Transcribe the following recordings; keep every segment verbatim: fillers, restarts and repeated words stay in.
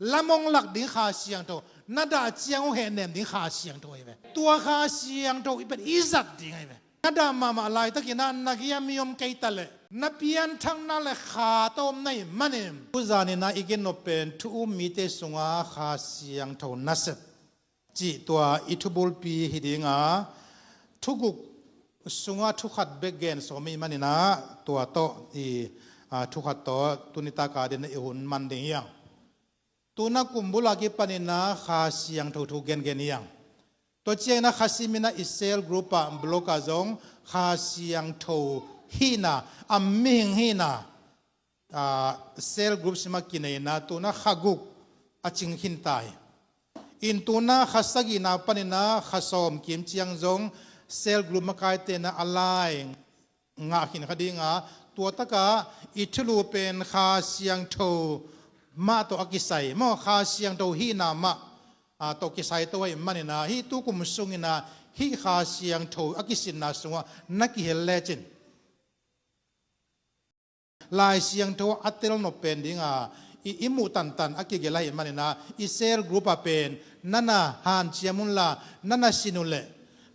Lam hong lak ding Kha Siangtho, na dah ciang hong hehnem ding Kha Siangtho ahi ve. Tua Kha Siangtho i pen i zat ding ahi ve. Na dah mahmah laitakin ah na gei-ah mi om kei ta leh, na pianthakna le kha tawh om na hih manin, tuzan in ah i gen nop pen thu um mite sungah Kha Siangtho nasep cih tua i thubulpi hi ding a, thuguk sungah thukhat bek gen sawm i hih manin ah tua tawh i, a, thukhat tawh tuni tak a dingin i hun man ding hi hang. Tu-in ah kum bul a kipanin ah Kha Siangtho thu gengen hi hang. Tua ciangin ah Kha Siangtho in ah i cell group ah, block ah zong Kha Siangtho hihna, a mihing hihna, a, cell group sim ah kinei in ah tu-in ah kha guk a cing khin ta hi. In tu-in ah kha sagihna panin ah kha sawm kim ciang zong cell group makaite in ah a lai ngah khin kha ding a, tua tak a i thulu pen Kha Siangtho mah tawh a kisai maw, Kha Siangtho hihna mah, a, tawh kisai to ahih manin ah, hih tu kum sungin ah hih Kha Siangtho a kisinna sungah na kihel lecin, Lai Siangtho a tel nop pen ding a, i, i muh tantan a kigelh ahih manin ah, i cell group ah pen na na hanciam un la, na na sin uh leh,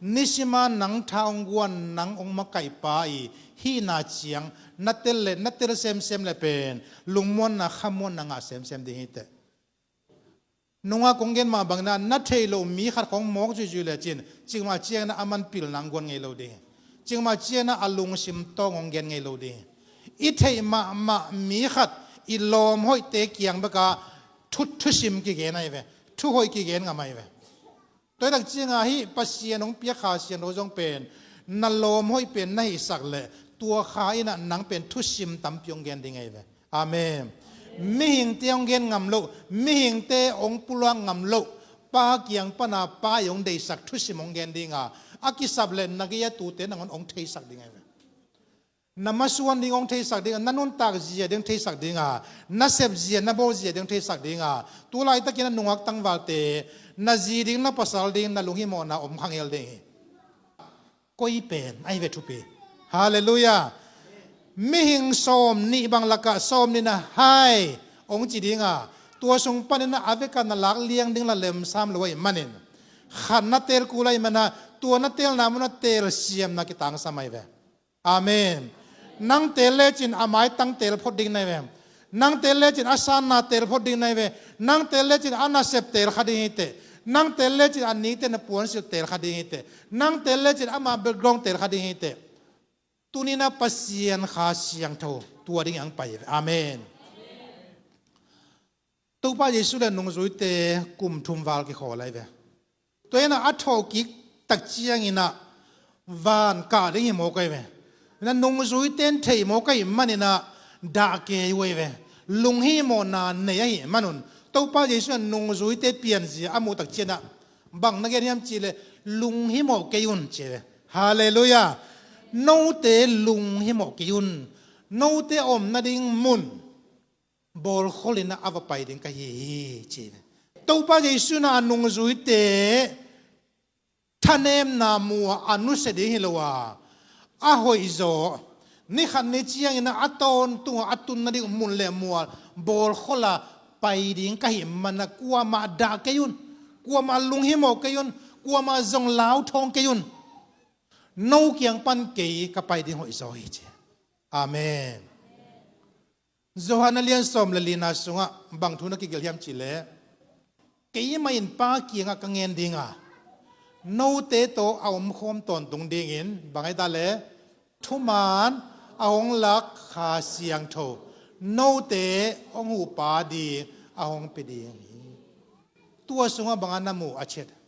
nisim a nang tha hong guan, nang hong makaihpa i hihna ciang na tel leh, na tel semsem leh pen lungmuanna, khamuanna ngah semsem ding hi teh. Nungak kong gen mah bangin ah, na theih loh mi khat khawng mawk zuihzuih lecin, cikmah ciangin ah aman pilna hong guan ngei lo ding hi. Cikmah ciangin ah a lungsim tawng hong gen ngei lo ding hi. I theih mahmah mi khat, i lawm hoihte kiang bekah thu, thusim kigen ahi ve. Thu hoih kigen ngam ahi ve. Tua hi tak ciangin ah hih Pasian hong piak Kha Siangtho zong pen, na lawm hoih pen na hihsak leh, tua kha in ah nang pen thusim tampi hong gen ding ahi ve. Amen. Mihingte hong gen ngam loh, mihingte hong pulak ngam loh, Pa kiang pan a Pa in hong deihsak thusim hong gen ding a, a kisap leh na gei-ah tute nangawn hong theisak ding ahi ve. Na masuan ding hong theisak ding a, na nuntak zia ding theisak ding a, na sep zia, na bawl zia ding theisak ding a, tu laitakin ah nungak tangvalte, na zi ding, na pasal ding, na lunghimawhna om khanghel ding hi. Koi pen ahi ve thupi. Halleluiah. Mihing sawm nih bang lakah sawm nihna hai hong ci ding a, tua sung panin ah a vekah na lak liang ding la lemsam lo ahih manin, khat na teel kul ahih manin ah, tua na teelna mun ah telsiamna kitangsam ahi ve. Amen. Nang teel lecin a maitang teel phot ding na hi ve. Nang teel lecin a sanna teel phot ding na hi ve. Nang teel lecin a nasep teel kha ding hi teh. Nang teel lecin a nite na puansilh teel kha ding hi teh. Nang teel lecin ama background teel kha ding hi teh. Tuni-in ah Pasian Kha Siangtho tua ding hong pai hi ve. Amen. Topa Jesu le nungzuite kum thum val kikhawl ahi ve. Tua hi-in ah a thawhkik tak ciangin ah van kah ding hi mawk ahi ve. Na nungzuite in theih mawk ahih manin ah dah kei uh ahi ve. Lunghimawhna nei ahih manun, Topa Jesu in ah nungzuite pianzia a muh tak ciangin ah bang na gen hiam cih leh, lunghimawh kei un, ci ahi ve. Halleluiah. Note lunghimawh kei un. Note a om nading mun bawlkholin ah a va pai ding ka hi hi, ci. Topa Jesu in ah a nungzuite thanemna muh a nusia ding hi lo a, a hoihzaw, ni khat ni ciangin ah a tawntung a, a tun nading mun le mual bawlkhol a pai ding ka hih manin ah kuamah dah kei un, kuamah lunghimawh kei un, kuamah zong lauthawng kei un. No kiang pan kei ka pai ding hoihzaw hi, ci. Amen. Johan a lian sawm le lina sungah bang thu na kigelh hiam cih leh, keimah in Pa kiangah ka ngen ding a, note tawh a omkhawm tawntung dingin, bang hi ta leh, thuman a hong lak Kha Siangtho note hong huhpa ding a hong pia ding hi. Tua sungah bang a na muh a ciat?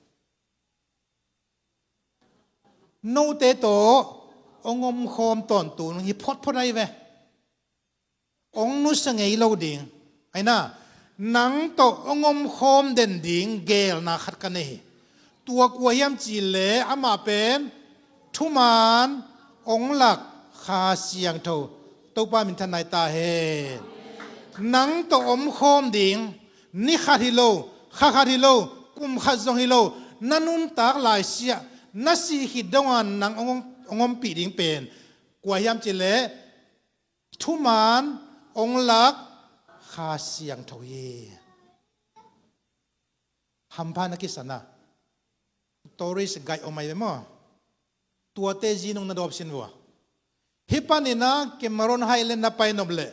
Note tawh hong omkhawm tawntung hi photphot ahi ve. Hong nusia ngei lo ding. Ahi na, nang tawh hong omkhawm den ding geelna khat ka nei hi. Tua kua hiam cih leh amah pen thuman hong lak Kha Siangtho. Topa minthanna hi ta hen. Nang tawh omkhawm ding, ni khat hi lo, kha khat hi lo, kum khat zong hi lo, na nuntak laisiah, na sih khit dongah nang hong, hong ompih ding pen kua hiam cih leh thuman hong lak Kha Siangtho hi. hampha na kisan a, tourist guide om ahi ve maw. Tuate zinung na dawp sin vua. Hih panin ah Cameron Highland na pai nop leh,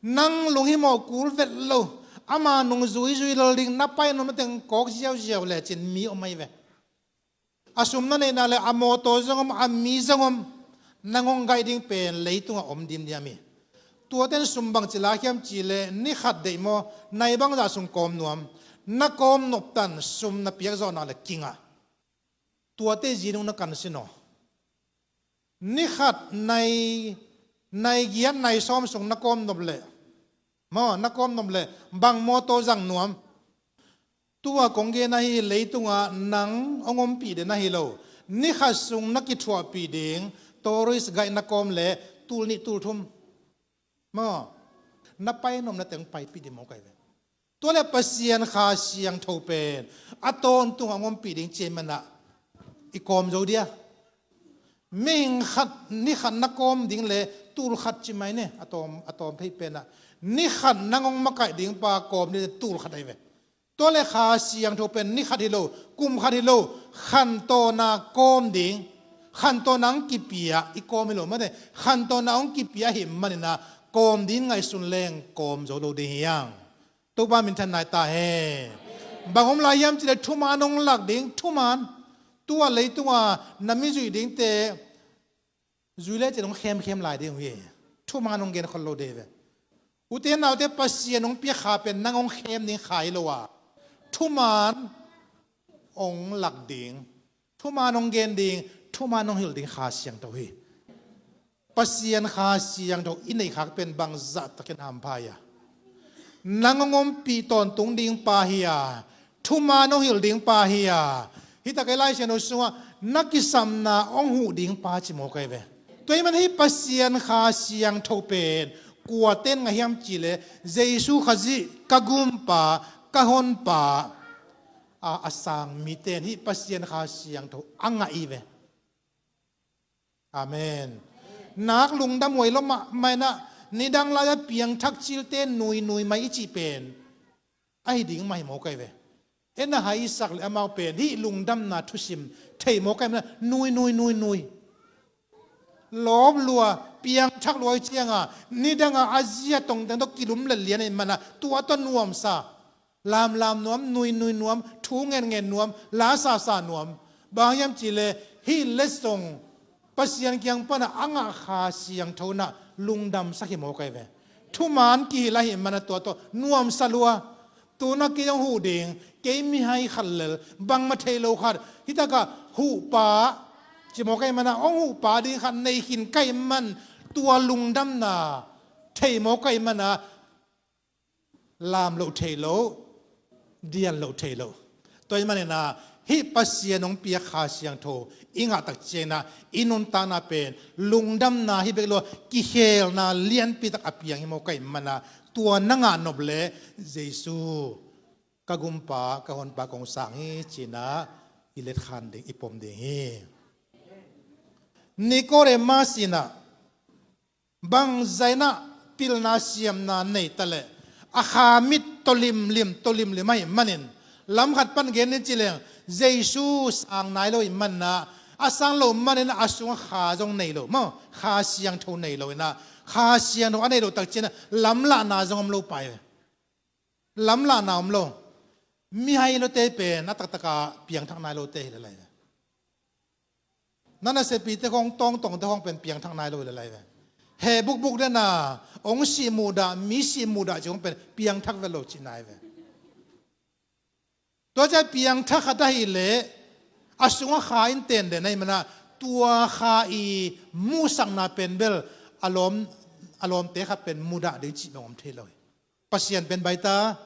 nang lunghimawh kul vet lo, ama nung zuizui lel ding, na pai nop na teng kawk ziauziau lecin mi om ahi ve. A sum na neihna le a mawtaw zong om, a mi zong om, nang hong guide ding pen leitungah om dimdiam hi. Tuaten sum bangci lak hiam cih leh ni khat deih maw, nai bangzah sung kawm nuam, na kawm nop tan sum na piak zawhna le kingah. Tuate zinung na kan sin aw. Ni khat nai, nai giat nai sawm sung na kawm nop leh, maw, na kawm nop leh bang mawtaw zang nuam? Tua kong gen ahi, leitungah nang hong ompih den ahi lo. Ni khat sung na kithuahpih ding tourist guide na kawm leh tul nih tul thum, maw, na pai nop na teng paipih ding maw kai ve. Tua leh Pasian Kha Siangtho pen a tawntung a hong ompih ding ci ahih manin ah i kawm zo dia. Mihing khat ni khat na kawm ding leh tul khat ci mai ne, a tawm, a tawm thei pen ah. Ni khat nang hong makaih ding pa kawm ding leh tul khat ahi ve. Tua leh Kha Siangtho pen ni khat hi lo, kum khat hi lo, khantawn a kawm ding, khantawn a hong kipia i kawm hi lo mate, khantawn a hong kipia ahih manin ah kawm ding ngaihsun leng kawm zo lo ding hi hang. Topa minthanna hi ta hen. Bang om lai hiam cih leh thuman hong lak ding, thuman. Tua leitunga na mi zuih dingte zui lecin hong khemkhem lai ding uh hi. Thuman hong gen khol lo ding hi ve. Ute naute, Pasian hong piak kha pen nang hong khem ding kha hi lo a, thuman hong lak ding, thuman hong gen ding, thuman hong hilh ding Kha Siangtho hi. Pasian Kha Siangtho i neih khak pen bangzah takin hampha hi a, nang hong ompih tawntung ding pa hi a, thuman hong hilh ding pa hi a, hih tak ei Lai Siangtho sungah na kisapna hong huh ding pa ci maw kai ve. Tua ahih manin hih Pasian Kha Siangtho pen kuaten ngah hiam cih leh Jesu Khazih, ka gumpa, ka honpa, a, a sang miten hih Pasian Kha Siangtho a ngah hi ve. Amen. Nak lungdam huai lua mahmah in ah, nidang lai-a piangthak cilte nuinui mai i cih pen ahi ding mah hi maw kai ve. En a haisak leh amau pen hih lungdamna thusim thei maw kai manin ah, nuinui nuinui, lawp lua, piangthak lua hi cianga, nidanga a zia tongteng tawh kilumlet lian ahih manin ah, tua tawh nuamsa, lamlam nuam, nuinui nuam, thu ngenngen nuam, la sasa nuam. Bang hiam cih leh hih letsong Pasian kiang panah a ngah Kha Siangtho in ah lungdamsak hi maw kai ve. Thuman kihilh ahih manin ah tua tawh nuamsa lua. Tu-in ah kei hong huh ding, kei mihai khat lel, bangmah thei lo khat, hih takah huhpa ci maw kai manin ah, hong huhpa ding khat nei khin ka hih manin, tua lungdamna thei maw kai manin ah, lam loh thei lo, dian loh thei lo. Tua ahih manin ah, hih Pasian hong piak Kha Siangtho i ngah tak ciangin ah, i nuntakna pen lungdamna hi bek lua, kikhelna lianpi tak a piang hi maw kai manin ah, tua na ngah nop leh Jesu, ka gumpa, ka honpa kong sang hi ci-in ah i letkhan ding, i pom ding hi. Nikodemas in ah bangzah in ah pilna siamna nei ta leh, a kha mit tawlimlim, tawlimlim ahih manin, lam khat pan gen ni ci leng, Jesu sang nai lo ahih manin ah, a sang loh manin a sungah kha zong nei lo maw, Kha Siangtho nei lo in ah, Kha Siangtho a nei loh tak ciangin ah lamlahna zong om lo pai ve. Lamlahna om lo. Mihai luate pen a taktak a piangthak nai lote hi lel lai ve. Na nasepite khawng, tawngtawngte khawng pen piangthak nai lo hi lel lai ve. Heh bukbuk den a, hong sih muhdah, mi sih muhdah cih khawng pen piangthak vet lo cihna hi ve. Tua ciang piangthak khat ahih leh a sungah kha in tenden ahih manin ah, tua kha i muhsakna pen bel a lawm, a lawmte khat pen mudah ding cih bang om thei lo hi. Pasian pen baita,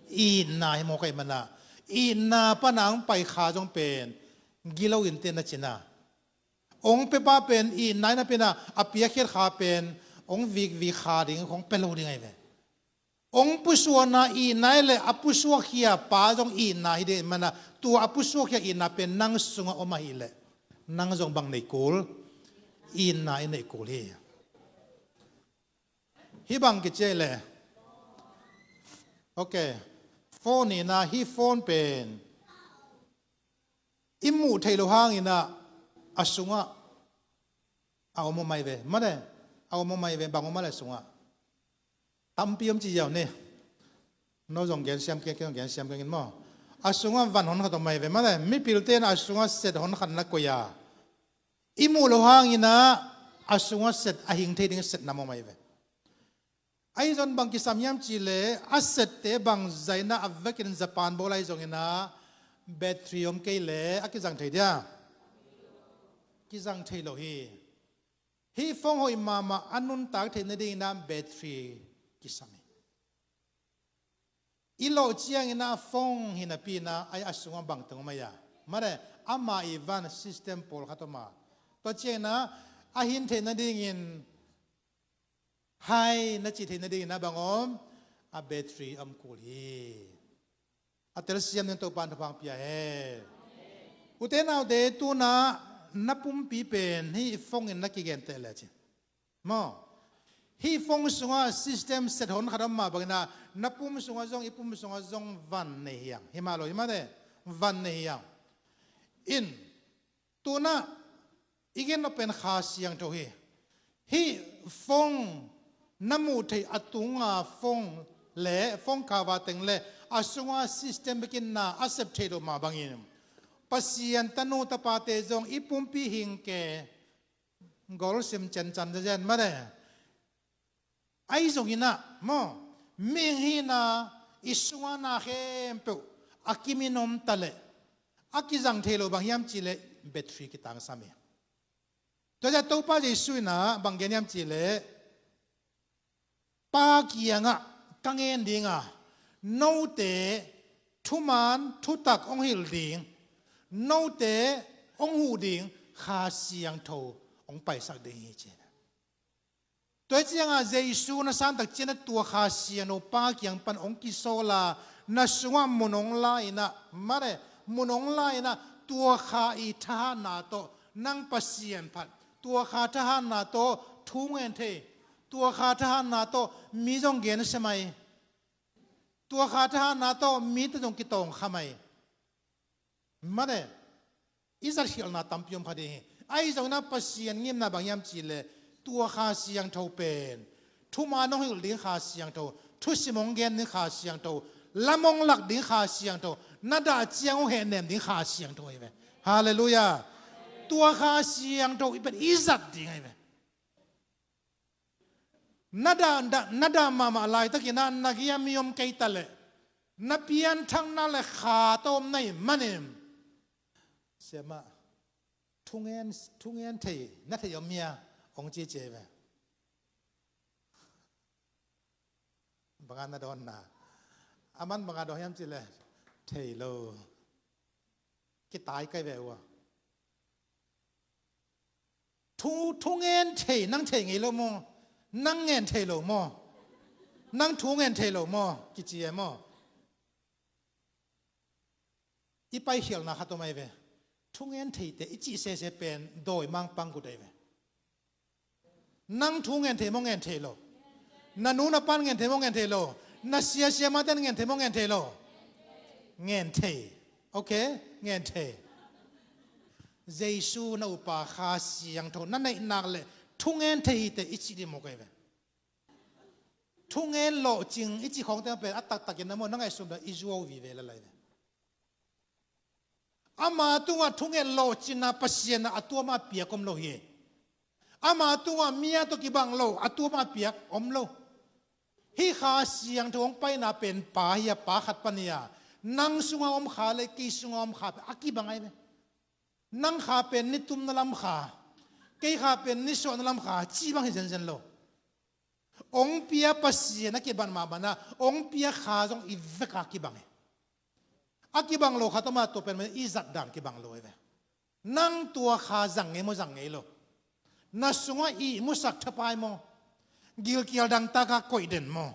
itna hi maw kai manin ah, itna pan a hong pai kha zong pen gilo in ten na cihna. Hong piapa pen itna in a pen a, a piakkhiat kha pen hong vikvik kha ding, hong pia lo ding ahi ve. Hong pusuakna itna hi leh a pusuakkhia pa zong itna hi ding ahih manin ah, tua a pusuakkhia itna pen nang sungah om ahih leh nang zong bang nei kul? Itna i neih kul hi. Hih bang kici ahih leh, ok, Phone in ah, hih phone pen i muh theih loh hangin ah a sungah a om om ahi ve. Mate, a om om ahi ve, bang om a le a sungah. Tampi om ci ziau ni. No zong gen siam keng, kei zong gen siam keng in maw. A sungah van hon khat om ahi ve. Mate, mipilte in a sungah set hon khat na koih a, i muh loh hangin ah a sungah set, a hing thei ding set nam om ahi ve. Ahi zong bang kisam hiam cih leh, a sette bang zah in ah a vekin Japan bawl ahi zongin ah battery om kei leh a kizang thei dia? Kizang thei lo hi. Hih phone hoih mahmah a nuntak theih nadingin ah battery kisam hi. I lawh ciangin ah phone hi napi in ah, a sungah bang teng om ahi a? Mate, ama i van system pawlkhat om a, tua ciangin ah a hin theih nadingin, hai na cih theih nadingin ah bang om? A battery om kul hi. A telsiam ding Topa'n thupha pia hen. Ute naute, tu-in ah na pumpi pen hih phone in na kigenteh le ci maw. Hih phone sungah system set hon khat om mah bangin ah, na pum sungah zong, i pum sungah zong van nei hi hang. Hi mah lo hi mate, van nei hi hang. In, tu-in ah i gen nop pen Kha Siangtho hi. Hih phone na muh theih a tunga phone le phone cover teng le a sunga system bekin na a sep theih loh mah bangin, Pasian tanu tapate zong i pumpi hing ke, gol sim ciancan zezen mate. Ahi zongin ah maw, mihing hihna i sunga na khempeuh a kimin om ta leh, a kizang thei lo bang hiam cih leh battery kitangsam hi. Tua ciang Topa Jesu in ah bang gen hiam cih leh, Pa kiangah ka ngen ding a, note thuman thutak hong hilh ding, note hong huh ding Kha Siangtho hong paisak ding hi ci. Tua hi ciangah Jesu na san tak ciangin ah tua Kha Siangtho Pa kiang pan hong kisawl a, na sungah mun hong la in ah, mate, mun hong la in ah tua Kha i thahatna tawh nang Pasian phat, tua Kha thahatna tawh thu ngen thei, tua Kha thahatna tawh mi zong gen sem ahi, tua Kha thahatna tawh mite zong kitawngkham ahi. Mate, i zatkhialhna tampi om kha ding hi. Ahi zongin ah Pasian ngimna bang hiam cih leh, tua Kha Siangtho pen thuman hong hilh ding Kha Siangtho, thusim hong gen ding Kha Siangtho, lam hong lak ding Kha Siangtho, na dah ciang hong hehnem ding Kha Siangtho hi ve. Halleluiah. Tua Kha Siangtho i pen i zat ding ahi ve. Na dah, dah, na dah mahmah laitakin ah na gei-ah mi om kei ta leh, na pianthakna le kha tawh om na hih manin, siamah, thungen, thungen thei na thei om hia? Hong ci ci hi ve. Bang a na dawnna? Aman bang a dawn hiam cih leh, thei lo. Kitai kai ve uh a. Thu, thu ngen thei, nang thei ngei lo maw? Nang ngen thei lo maw? Nang thu ngen thei lo maw? Kici e maw? I paikhialhna khat om ahi ve. Thu ngen theite i cih sese pen dawimangpa hong kut ahi ve. Nang thu ngen thei maw, ngen thei lo? Na nu na pa'n ngen thei maw, ngen thei lo? Na sia siamahte in ngen thei maw, ngen thei lo? Ngen thei. Ok? Ngen thei. Jesu na upa Kha Siangtho na neih nak leh thu ngen thei hi teh i cih ding mawk ahi ve. Thu ngen lawhcing i cih khawngte pen a taktakin na maw, na ngaihsun dah i zuau vive lalai ve. Ama tungah thungen lawhcinna Pasian a tuam a piak om lo hi. Ama tungah mi a tawh kibang lo a tuam a piak om lo. Hih Kha Siangtho hong paina pen pa hi a, pa khat pan hi a, nang sunga om kha le kei sunga om kha pen a kibang ahi ve. Nang kha pen nitumna lam kha, kei kha pen nisuahna lam kha cih bang hi zenzen lo. Hong pia Pasian a kibat mahmah a, hong pia Kha zong i vek a kibang hi. A kibang lo khat om a, tua pen mah i zat dan kibang lo hi ve. Nang tua Kha zang ngei maw, zang ngei lo? Na sungah ihmusak thapai maw? Gilkial dangtak a koih den maw?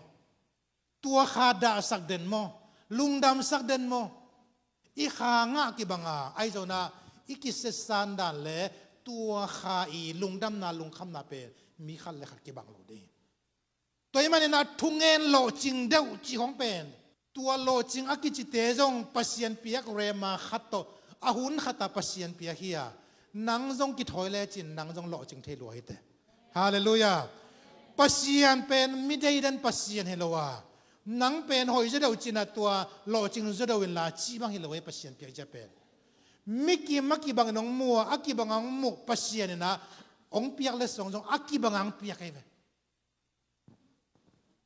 Tua Kha dahsak den maw? Lungdamsak den maw? I Kha ngah kibang a, ahi zongin ah i kisetsan dan le tua Kha i lungdamna, lungkhamna pen mi khat le khat kibang lo ding. Tua ahih manin ah thungen lawhcing deuh cih khawng pen Tua lawhcing a kicite zong Pasian piak rema khat tawh a hun khata Pasian piak hi a, nang zong kithawi lecin nang zong lawhcing thei lua hi teh. Halleluiah. Pasian pen mi deidan Pasian hi lo a, nang pen hoih zaw deuh cinah tua lawhcing zaw deuh inla cih bang hi lo hi Pasian piak zia pen. Mi kim a kibangin hong mu a, a kibang hong muh Pasian inah hong piak le suang zong a kibang hong piak hi ve.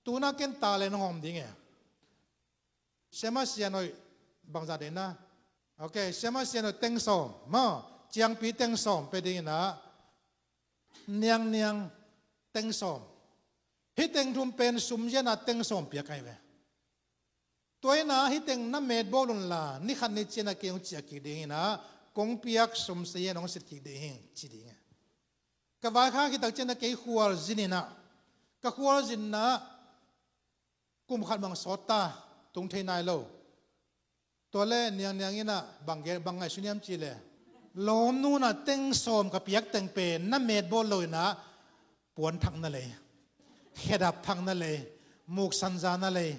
Tuna ken talent hong om ding e. Siama Sian Hoih bangzah deihna? Ok, Siama Sian Hoih teng sawm maw, ciangpi teng sawm pia ding inah, Niang Niang teng sawm. Hih teng thum pen sumziana teng sawm piak ahi ve. Tua inah hih teng na metbawl unla ni khat ni cianah kei hong ciah kik ding inah, kong piak sum sia in hong sit kik ding hi ci ding e. Ka vaikhak khit tak cianah kei khualzin inah, ka khualzinna kum khat bang sawt ta, tung thei nai lo. Tua le Niang Niang inah bang ge-, bang ngaihsun hiam cih le, lawmnu inah teng sawm ka piak teng pen na metbawl lo inah puan thak na lei, khedap thak na lei, muksan za na lei,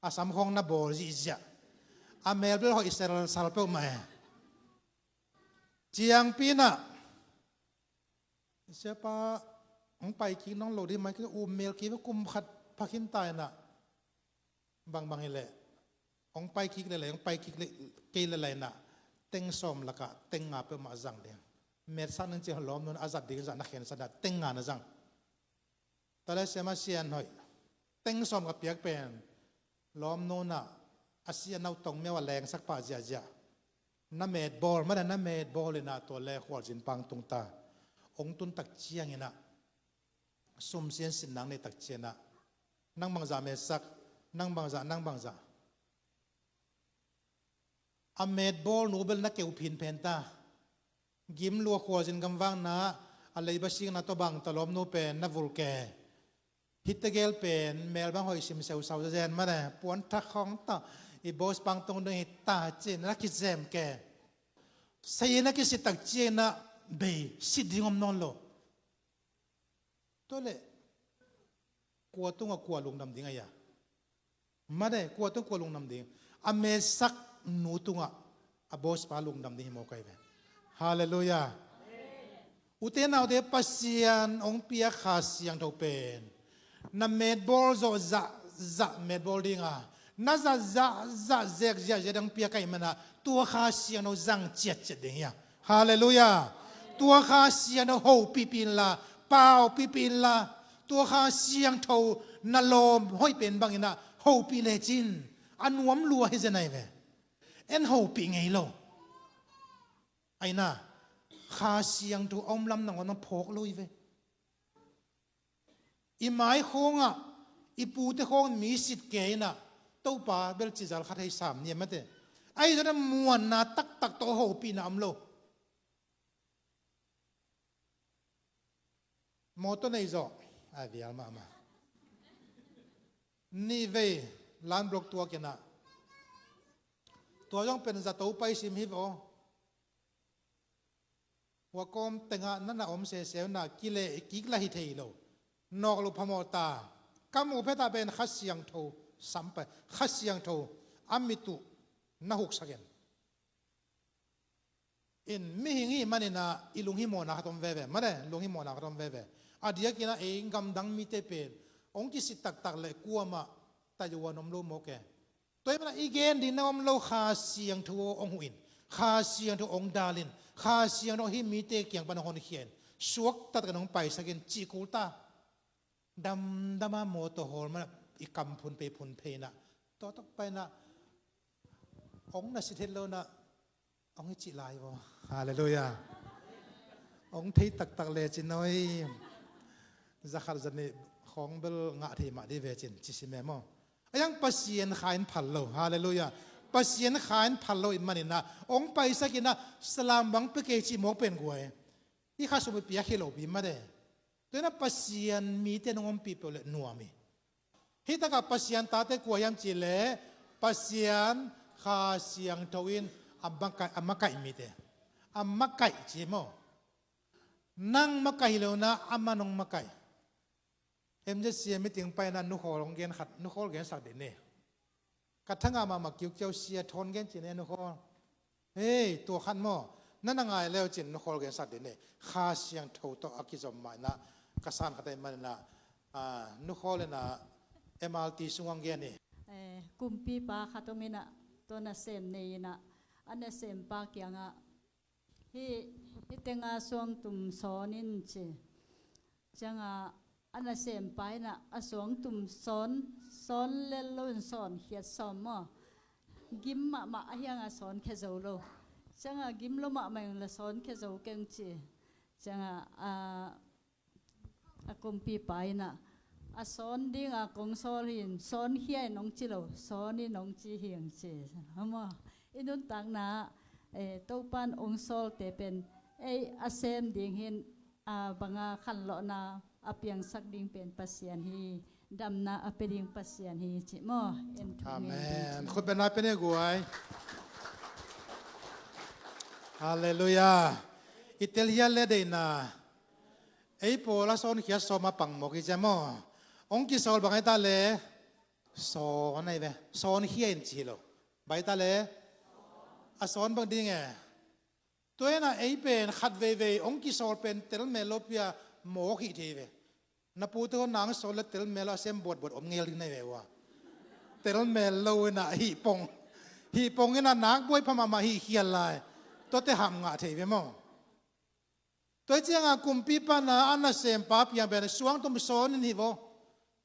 a samkhawng na bawl zihziah, a melbel hoih selsal peuhmah e. Ciangpi inah, siapa, hong pai kik nawn lo ding mai, kei um mel kei ve, kum khat pha khin ta inah, bangbang hi leh, hong pai kik lelei, hong pai kik le, kei lelei inah, teng sawm lakah teng nga peuhmah zang ding. Metsak ning ci, lawmnu in a zat ding zah na khensat inah teng nga na zang. Tua le Siama Sian Hoih teng sawm ka piak pen, lawmnu inah a si a nau tong miau a lengsak pah ziahziah, na metbawl, mana na metbawl inah tua le khualzin pang tung ta. Hong tun tak ciang inah, sum sia in sin nang nei tak cianah, nang bangzah metsak, nang bangzah, nang bangzah. A metbawl nu bel na keu phinphen ta. Gim lua khualzin gamvakna, a leiba sikna tawh bang ta lawmnu pen na vulh ke. Hih tegel pen mel bang hoih sim seusau zazen mane, puan thak khawng tawh i boss pang tung ding hi ta ci-in na kizem ke. Sei na kisit tak cianah bei sit ding om nawn lo. Tua leh kua tungah kua lungdam ding a hia? Mate, kua tungah kua lungdam ding? A metsak nu tungah a boss pa lungdam ding hi mawk ahi ve. Halleluiah. Ute naute, Pasian hong piak Kha Siangtho pen na metbawl zawh zahzah metbawl ding a, na zat zahzah zek ziahziah ding piak ahih manah tua Kha Siangtho zang ciatciat ding hi a. Halleluiah. Tua Kha Siangtho hopihpih inla, paupihpih inla, tua Kha Siangtho na lawm hoih pen banginah hopih lecin a nuam lua hi zen ahi ve. En hopih ngei lo. Aina, Kha Siangtho a om lam nangawn nang phawk lo hi ve. I mai khawngah, i pute khawng mi sit kei inah, Topa bel cizal khat hei sam ni a mate. Ahi zongin a muanna taktak tawh hopihna om lo. Mawtaw nei zawh a vial mahmah. Nih vei lan blok tuak inah, tua zong pen zato pai sim hi vaw. Hua kawm tengah na na om seseu na kileh kik la hi thei lo. Nawk lo phamawh ta. Ka muh phetah pen Kha Siangtho sampai, Kha Siangtho a mit uh na huksak in. In mihing hih maninah i lunghimawhna khat om veve mate, lunghimawhna khat om veve. A diakinah ei gamdang mite pen hong kisit taktak le kuamah taihuan om lo mawk e. Tua hi manah i gen ding na om lo, Kha Siangtho hong huh in, Kha Siangtho hong dal in, Kha Siangtho hih mite kiang pan hong honkhia in, suakta takin hong paisak in cih kul ta. Damdama mawtaw hawl manah i kam phun phei phun phei inah, tawh tawh pai inah, hong na sit het lo inah, hong hi cih lai vaw. Halleluiah. Hong thei taktak lecin awi. Zakhat zanih khawng bel ngah thei mah dih vecin ci si memaw. A yang Pasian Kha in phal lo. Halleluiah. Pasian Kha in phal lo in maninah hong paisak inah salam bang pia kei cih mawk pen guai. Hih kha sum i piak hi lopi mate. Tua inah Pasian mite nong ompih peuh le nuam hi. Hih takah Pasian tate kua hiam cihleh, Pasian Kha Siangtho in a makaih, a makaih mite. A makaih ci maw? Nang makaih hi lo inah amah nong makaih. M Z C A meeting pai inah nukhawl hong gen khat, nukhawl gensak dih ni. Ka thanga mahmah kiukiau sia thawn gen cin e, Nu Khawl. Hei, tua khat maw? Na na ngai leu cin Nu Khawl gensak ding e. Kha Siangtho tawh a kizom mah inah ka san khat ahih maninah, ah, Nu Khawl inah M R T sung hong gen hi. Eh, kumpipa khat om inah, tua nasem nei inah, a nasempa kiangah, hih, hih tenga suangtum sawn in ci. Ciangah a nasempa inah a suangtum sawn, sawn lel loin sawnkhiat sawm maw? Gim mahmah a hiangah sawnkhe zo lo. Ciangah gim lo mahmah in la sawnkhe zo keng ci. Ciangah a, a kumpipa inah a sawn dinga kong sawl hi in, sawnkhia in hong ci lo, sawn in hong ci hi hong ci. Amaw, i nuntakna, eh, Topan hong sawlte pen ei a sem ding hi in, a banga khanlawhna a piangsak ding pen Pasian hi, damna a pia ding Pasian hi ci maw? En thu ngen ding ci. Amen. Khut bengna pia ni guai. Halleluiah. I telhial le deihna. Ei pawl a sawnkhiat sawm a pang mawk hi cia maw? Hong kisawl bang ahi ta le? Sawn ahi ve. Sawnkhia in ci hi lo. Bang ahi ta le? A sawn bang ding e. Tua inah ei pen khat veivei hong kisawl pen telmel lo pia mawk hi thei ve. Na pute hong nang sawl le telmel lo a sem buatbuat om ngel ding na hi ve ua. Telmel lo inah hih pong. Hih pong inah nak buai pha mahmah hih khial lai. Tuate ham ngah thei ve maw? Tua hi ciangah kumpipa na a nasempa piang pen suangtum sawn in hi vaw.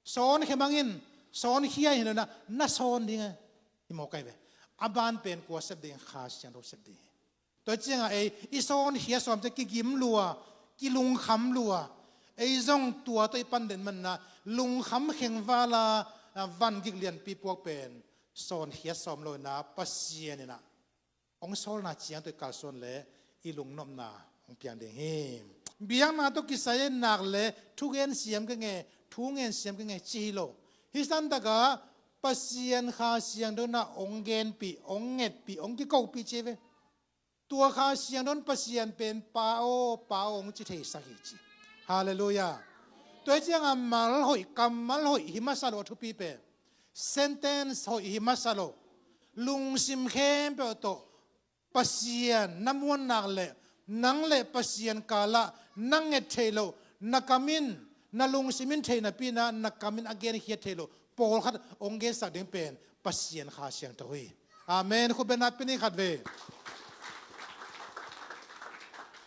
Sawnkhe mang in, sawnkhia in hi lo inah, na sawn ding e. Hi mawk ahi ve. A ban pen kua sep ding, Kha Siangtho sep ding hi. Tua hi ciangah ei, i sawnkhia sawm ciang kigim lua, kilungkham lua. Ei zong tua tawh i pan den maninah, lungkham khengvala, a, van gik lianpi puak pen sawnkhia sawm lo inah, Pasian inah hong sawlna ciang tawh i kalsuan le i lungnopna hong piang ding hi. Biakna tawh kisai nak le thugen siam keng e, thu ngen siam keng e ci hi lo. Hih santakah Pasian Kha Siangtho inah hong genpih, hong ngetpih, hong kikopih ci ve. Tua Kha Siangtho in Pasian pen Pa aw, Pa aw hong ci theisak hi ci. Halleluiah. Tua hi ciangah mal hoih, kammal hoih hi masa lo a thupi pen. Sentence hoih hi masa lo. Lungsim khempeuh tawh Pasian na muannak le nang le Pasian kalah na nget theih loh, na kam in, na lungsim in theih napi inah na kam in a genkhiat theih loh pawlkhat hong gensak ding pen Pasian Kha Siangtho hi. Amen. Khut bengna pia ni khat vei.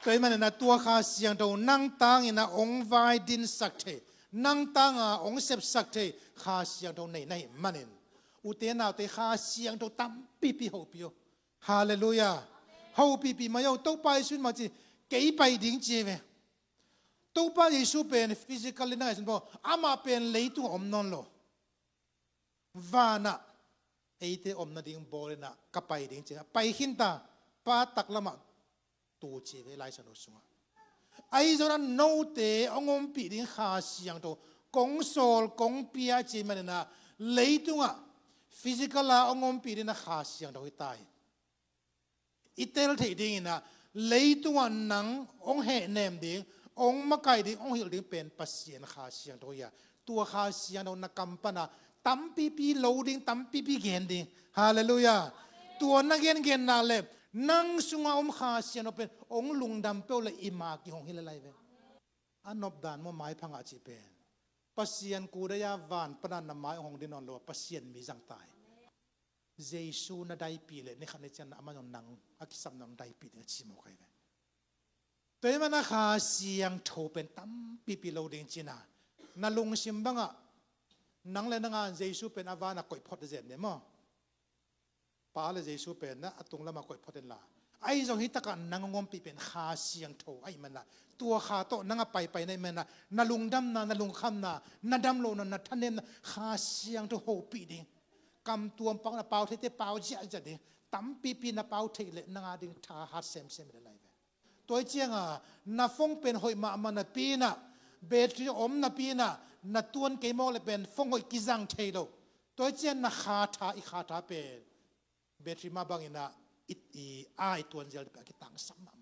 Tua ahih maninah tua Kha Siangtho nang tang inah hong vai dinsak thei, nang tanga hong sepsak thei Kha Siangtho nei na hih manin, ute naute Kha Siangtho tampipi hopih aw. Halleluiah. Hopihpih mai aw, Topa Jesu in mah ci, kei pai ding ci ve. Topa Jesu pen physical in na ngaihsun paw, amah pen leitungah om nawn lo. Vanah eite om nading bawl inah ka pai ding ci inah pai khin ta, Pa taklamah tu ci ve Lai Siangtho sungah. Ahi zongin note hong ompih ding Kha Siangtho kong sawl, kong pia ci maninah leitungah physical a hong ompih ding inah Kha Siangtho hi ta hi. I tel theih ding inah leitungah nang hong hehnem ding, hong makaih ding, hong hilh ding pen Pasian Kha Siangtho hi a. Tua Kha Siangtho na kam pana tampipi lo ding, tampipi gen ding. Halleluiah. Tua na gengenna le nang sungah om Kha Siangtho pen hong lungdam peuh le i ma kihong hi le lai ve. A nopdan maw, maipha ngah cih pen Pasian kudai a van pana na mai hong hong din nawn lo a, Pasian mi zang ta hi. Jesu na daipih le nikhat ni ciang na amah zong nang a kisap nang daipih ding a ci mawk ahi ve. Tua ahih manin Kha Siangtho pen tampipi lo ding ci-in a, na lungsim bangah nang le nang a Jesu pen a vanah koih phot zen ding maw? Pa le Jesu pen na a tung lamah koih phot inla, ahi zong hih takah nang a ompih pen Kha Siangtho ahih manin, tua Kha tawh nang a paipai na ahih manin, na lungdamna, na lungkhamna, na damlohna, na thanemna Kha Siangtho hopih ding. Kam tuam pau na pau theite pau ziahziah ding. Tampipi na pau theih leh nang a ding thahat semsem hi lai ve. Tua hi ciangin na phone pen hoih mahmah napi-in, battery om napi-in, na tuan kei mawk leh pen phone hoih kizang thei lo. Tua hi ciangin na kha tha, i kha tha pen battery mah bangin i, i, a i tuan zel pen a kitangsam mahmah.